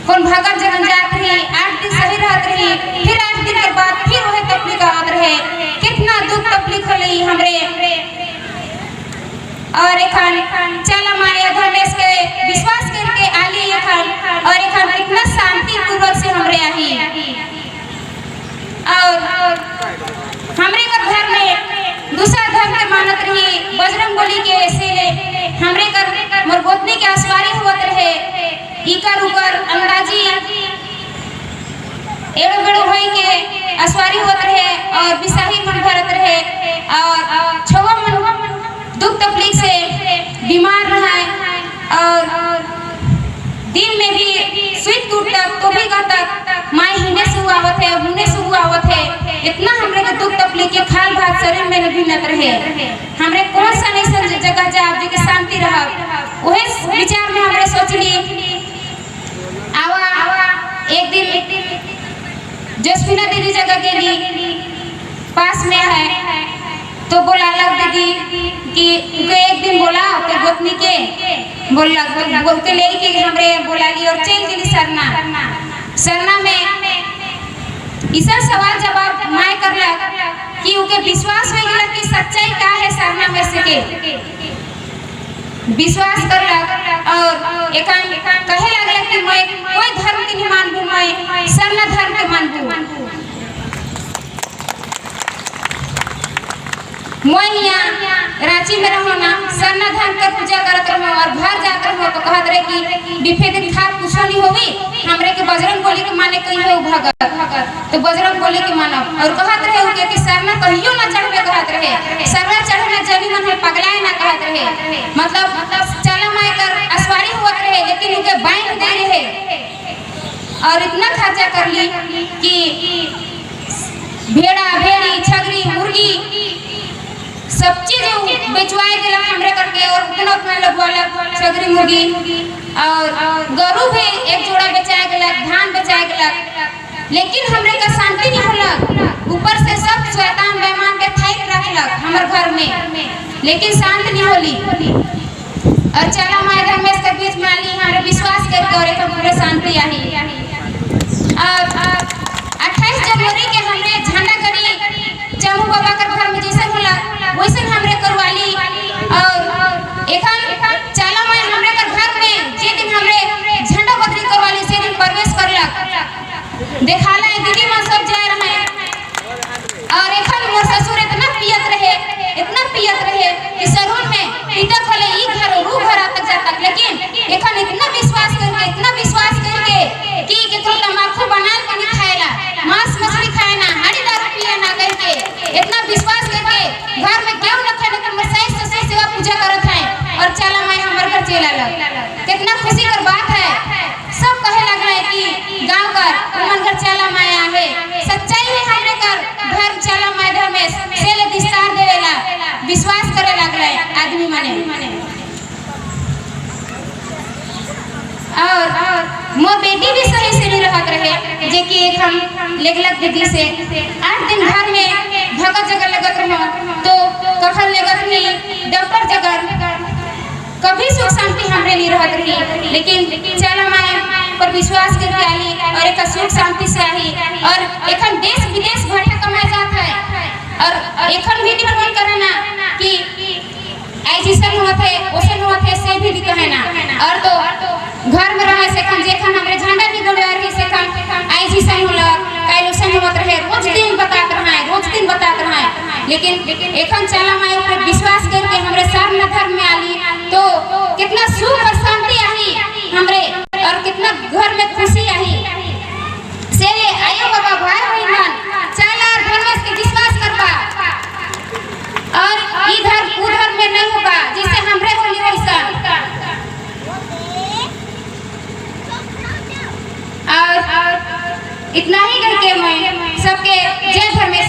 कौन भगत जगन जात रही, 8 दिन सही रहत रही, फिर 8 दिन के बाद फिर वही तकलीफ आवत रहे। कितना दुख तकलीफ होली हमरे। और एखन चल माया धर्मेश के विश्वास करके आली एखन, और एखन कितना शांति पूर्वक से हमरे आही। और हमरे के घर में दूसरा धर्म के मानत रही, बजरंग बली के से हमरे कर मोर गोतनी के असवारी होत रहे। इकर उकर अंदाजी एड़ो बेड़ो होई के असवारी होत रहे और बिसाही मन भरत रहे और छवा मन दुख तकलीफ से बीमार रहे और दिन में भी सुइत टूट तक तो भी कहतक माई हिने से हुआ आवत है, हुने से हुआ आवत है। इतना हमरे के दुख तकलीफ के खाल भात शरीर में न भिन्नत रहे। हमरे कौन सा नहीं जगह जा जो कि शांति रह, वही विचार में हमरे सोचली आवा। एक दिन जसफिना दीदी जगह गेली, पास में है, तो बोला लग दीदी कि उनके एक दिन बोला तो गोतनी के बोला बोल के ले के हमरे बोला ली और चल गेली सरना। सरना में ऐसा सवाल जवाब मैं करला कि उनके विश्वास हो गया कि सच्चाई का है। सरना में से के विश्वास करला और एकान कहे लागला कि मैं कोई धर्म के नहीं मानबू, मैं सरना धर्म के मानबू। मैं यहाँ रांची में रहो ना, सरना धर्म के पूजा करत रहो और घर जात रहो तो कहत रहे कि बिफे दिन खा कुछो नहीं होवी, हमरे के बजरंग बली के माने कही हो भगत तो बजरंग बली के मानब। और कहत रहे उनके कि सरना कहियो ना चढ़बे, कहत रहे सरना चढ़े ना जनी मन है पगलाए ना कहत रहे। मतलब चला माय कर असवारी होत रहे लेकिन उनके बांध दे रहे और इतना खर्चा कर ली कि भेड़ा भेड़ी छगरी मुर्गी सब चीज बेचवाए दिलक हमरे करके और उतना उतना लगवालक छगरी मुर्गी और गरु भी एक जोड़ा बेचाए गेलक, धान बेचाए गेलक, लेकिन हमरे का शांति नहीं होलक। ऊपर से सब शैतान बेईमान के थाइक रखलक हमर घर में, लेकिन शांत नहीं होली। और चला माय धर्मेश के बीच में आली हमरे विश्वास करके और एक पूरे शांति आई। और 28 जनवरी के हमरे झंडा गड़ी चमू बाबा के घर में जैसे होला वैसे हमरे करवाली। और एखन चला माय हमरे के घर में जे दिन हमरे झंडा बदरी करवाली से दिन प्रवेश करलक, देखाला दीदी मां सब जा रहे हैं। और एखन मोर ससुर इतना पियत रहे, इतना पियत रहे कि सरून में पीता खले ई घर और ऊ घर तक जाता, लेकिन एखन इतना विश्वास करके, इतना विश्वास करके कि केकरो तंबाकू बना के नहीं खाएला, मांस मछली खाए ना, हाड़ी दारू पिए ना करके इतना विश्वास करके घर में गेहूं न खाने के मोर सास ससुर सेवा पूजा करत हैं और चला मैं हमर घर चला लग। कितना खुशी कर बात है। सब कहे लगल है कि गांव कर उमन घर चला माया है, सच्चाई है हमरे कर धर्म चला माय धर्मेश से ले विस्तार देवेला विश्वास करे लगल है आदमी मने। और मोर बेटी भी सही से नहीं रहत रहे, जे कि एक हम लेगलक दीदी से 8 दिन घर में भगत जगह लगत रहो तो कखन लगत रही डॉक्टर जगह, कभी सुख शांति हमरे नहीं रहत रही, लेकिन चल माय पर विश्वास करके आई और एक सुख शांति से आई। और एखन देश विदेश भाटा कमाए जात है और एखन भी नहीं फोन करे ना कि ऐसन होत है ओसन होत है से भी कहे ना। और तो घर में रहे से खन जेखन हमरे झंडा भी गड़े रही से खन ऐसन होला काइल ओसन होत रहे, रोज दिन बतात रहे, रोज दिन बतात रहे, लेकिन एखन चला माय ऊपर विश्वास करके हमरे सामने धर्म में आली तो कितना सुख और शांति आई हमरे और कितना घर में खुशी आई। से ले आयो बाबा भाई बहन चल और धर्मेश के विश्वास करबा और इधर उधर में नहीं होगा जैसे हमरे होली वैसा। और इतना ही करके मैं सबके जय धर्मेश।